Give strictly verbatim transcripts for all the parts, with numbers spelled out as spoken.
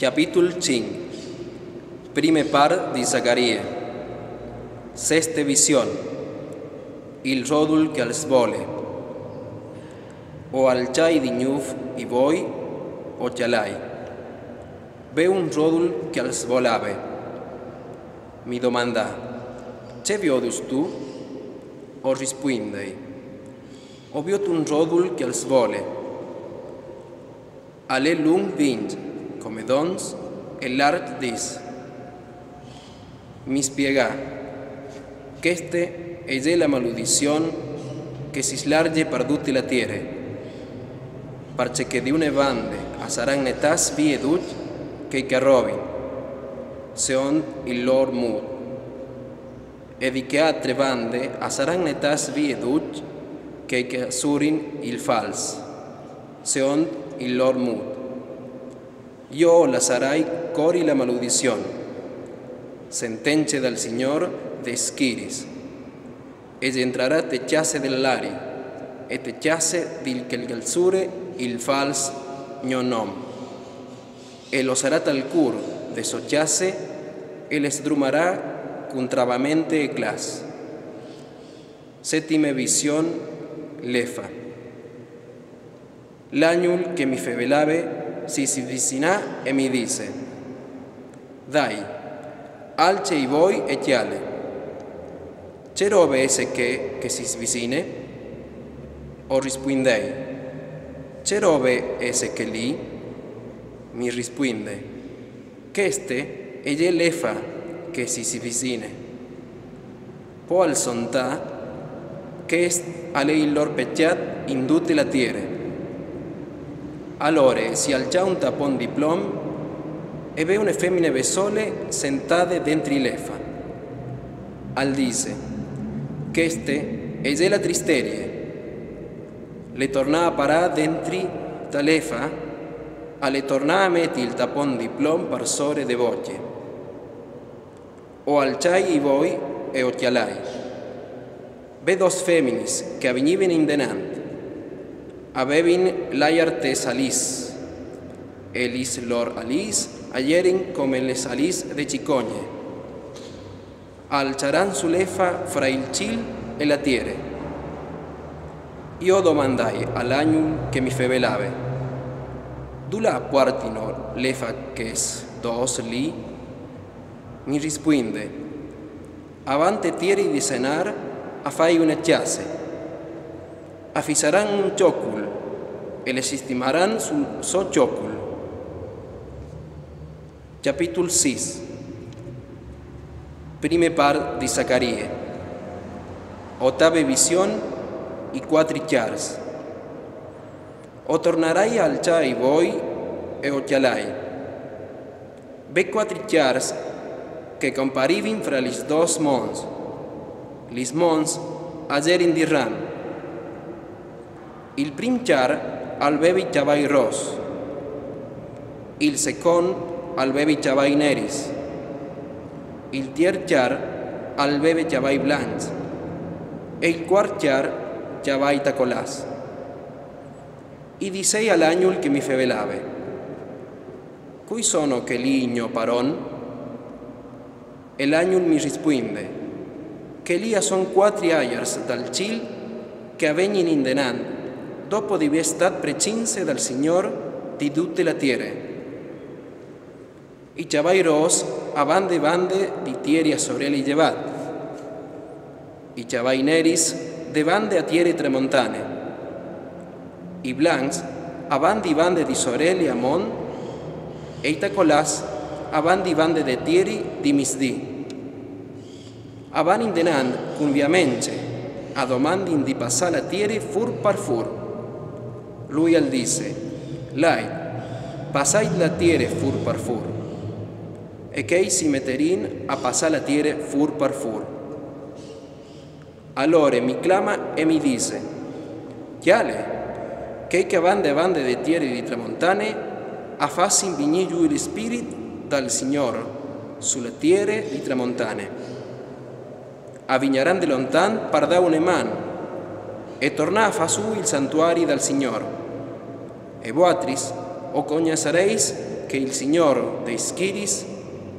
Capítol cinc. Prime part di Zacarie. Seste vision. Il rodol que al svole. O alçai di gnûf i voi, o cjalai. Ve un rodol que al svolave. Mi domandà: Ce viodos tu? O rispuindei: O viôt un rodol que al svole. Al è longh vinc, come dons, e larc dîs. Mi spiegà: Queste e je la malodizion que si slarge par dute la tiere, parcè que di une bande a saran netâs vie ducj quei que a robin, seont il lôr mût, e di chê altre bande a saran netâs vie ducj quei que a surin il fals, seont il lôr mût. Jo o lassarai cori la malodizion, sentence dal Signôr des schiris, e jentrarà te cjace dal lari, e te cjace di quel que al sure il fals gno nom. E lo sarà tal cûr de sô cjace, e le sdrumarà cun travamente e claç. Setime vision. L'efa. L'agnol que mi fevelave si svicinà e mi dise: Dai, alce i voi e cjale. Ce robe ese quê que si svicine? O rispuindei: Ce robe ese quê li? Mi rispuinde: Queste e je l'efa que si svicine. Po al sontà: Quest al è il lôr pecjât in dute la tiere. Alore si alçà un tapon di plom e ve une femine bessole sentade dentri l'efa. Al dise: Queste e je la tristerie. Le tornà a parâ dentri ta l'efa, al le tornà a meti il tapon di plom par sore de bocje. O alçai i voi e o cjalai. Ve dôs feminis que a vignivin indenant. A vevin laiartes alîs, e lis lôr alîs a jerin come les alîs de cicogne. A alçaran su l'efa fra il cîl e la tiere. Jo domandai al agnol que mi fevelave: Dulà puartino l'efa quês dôs li? Mi rispuinde: Avant te tieri di senâr a fai une cjace. A fissaran un cjocol e le sistimaran sul so cjocol. Capítol sîs. Prime part di Zacarie. Otave vision. I cuatri cjars. O tornarai a alçâ i voi e o cjalai. Ve cuatri cjars que comparivin fra lis dôs monts. Lis monts a jerin di ram. Il prin cjar al veve cjavai ros, il secont al veve cjavai neris, il tier cjar al veve cjavai blancs, e il cuart cjar cjavai tacolâs. I disei al agnol que mi fevelave: Cui sono quei li, gno paron? E l'agnol mi rispuinde: Quei li a son cuatri aiars dal cîl que a vegnin indenant, dopo di vê stât precinse dal Signôr di dute la tiere. I cjavai ros a van de bande di tieri a soreli jevât, i cjavai neris de bande a tieri tramontane, i blancs a van di bande di soreli a mont, e i tacolâs a van di bande de tieri di misdì. A van indenant cun viamence, a domandin di passâ la tieri fûr par fûr. Lui al dise: Lait, passait la tieri fûr par fûr. E chei si meterin a passâ la tieri fûr par fûr. Alore mi clama e mi dise: Cjale, chei che a van de bande de tieri di tramontane a fasin vignî jù il Spirit dal Signôr su la tieri di tramontane. A vignaran de lontan par dâ une man e tornâ a fâ sù il santuari dal Signôr. E voaltris o cognossareis che il Signôr dai schîrs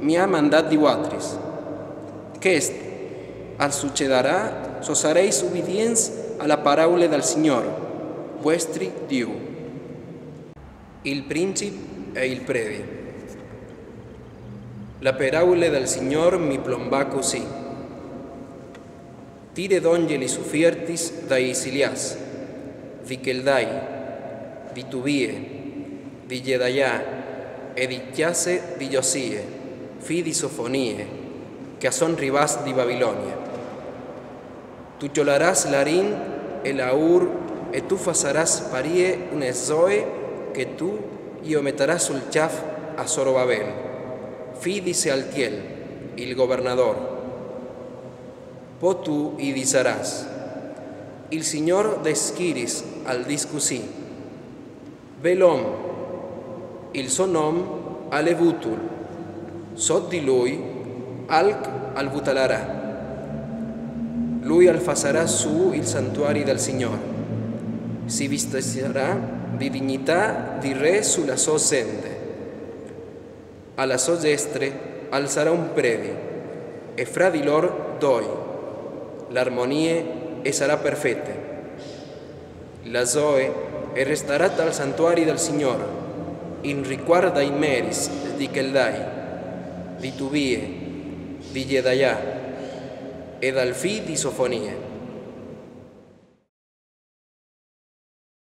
mi à mandât di vualtris. Chest al sucedarà se o sarês ubidients a la paraule dal Signôr, vuestri Diu. Il princip e il predi. La paraule dal Signôr mi plombà cussì: Tire dongje lis ufiertis dai isiliâts, di Cheldai, di Tubie, di Jedaià e di cjase di Josie, fi di Sofonie, che a son rivâts di Babilonie. Tu cjolarâs larin e laûr e tu fasarâs parî une zoe che tu ju metarâs sul cjâf a Zorobabel, fi di Sealtiel, il governadôr. Po tu i disarâs: Il Signôr dai schîrs al dîs cussì: Ve l'om, il so non al è vutul, sot di lui alc al vutalarà. Lui al fasarà sù il santuari dal Signôr, si vistisarà di dignitât di re su la sô zente. A la sô dzestre al sarà un predi, e fra di lôr doi l'armonie e sarà perfete. La zoe e restarà tal santuari dal Signôr, in ricuart dai meris di Cheldai, di Tubie, di Jedaià e dal fi di Sofonie.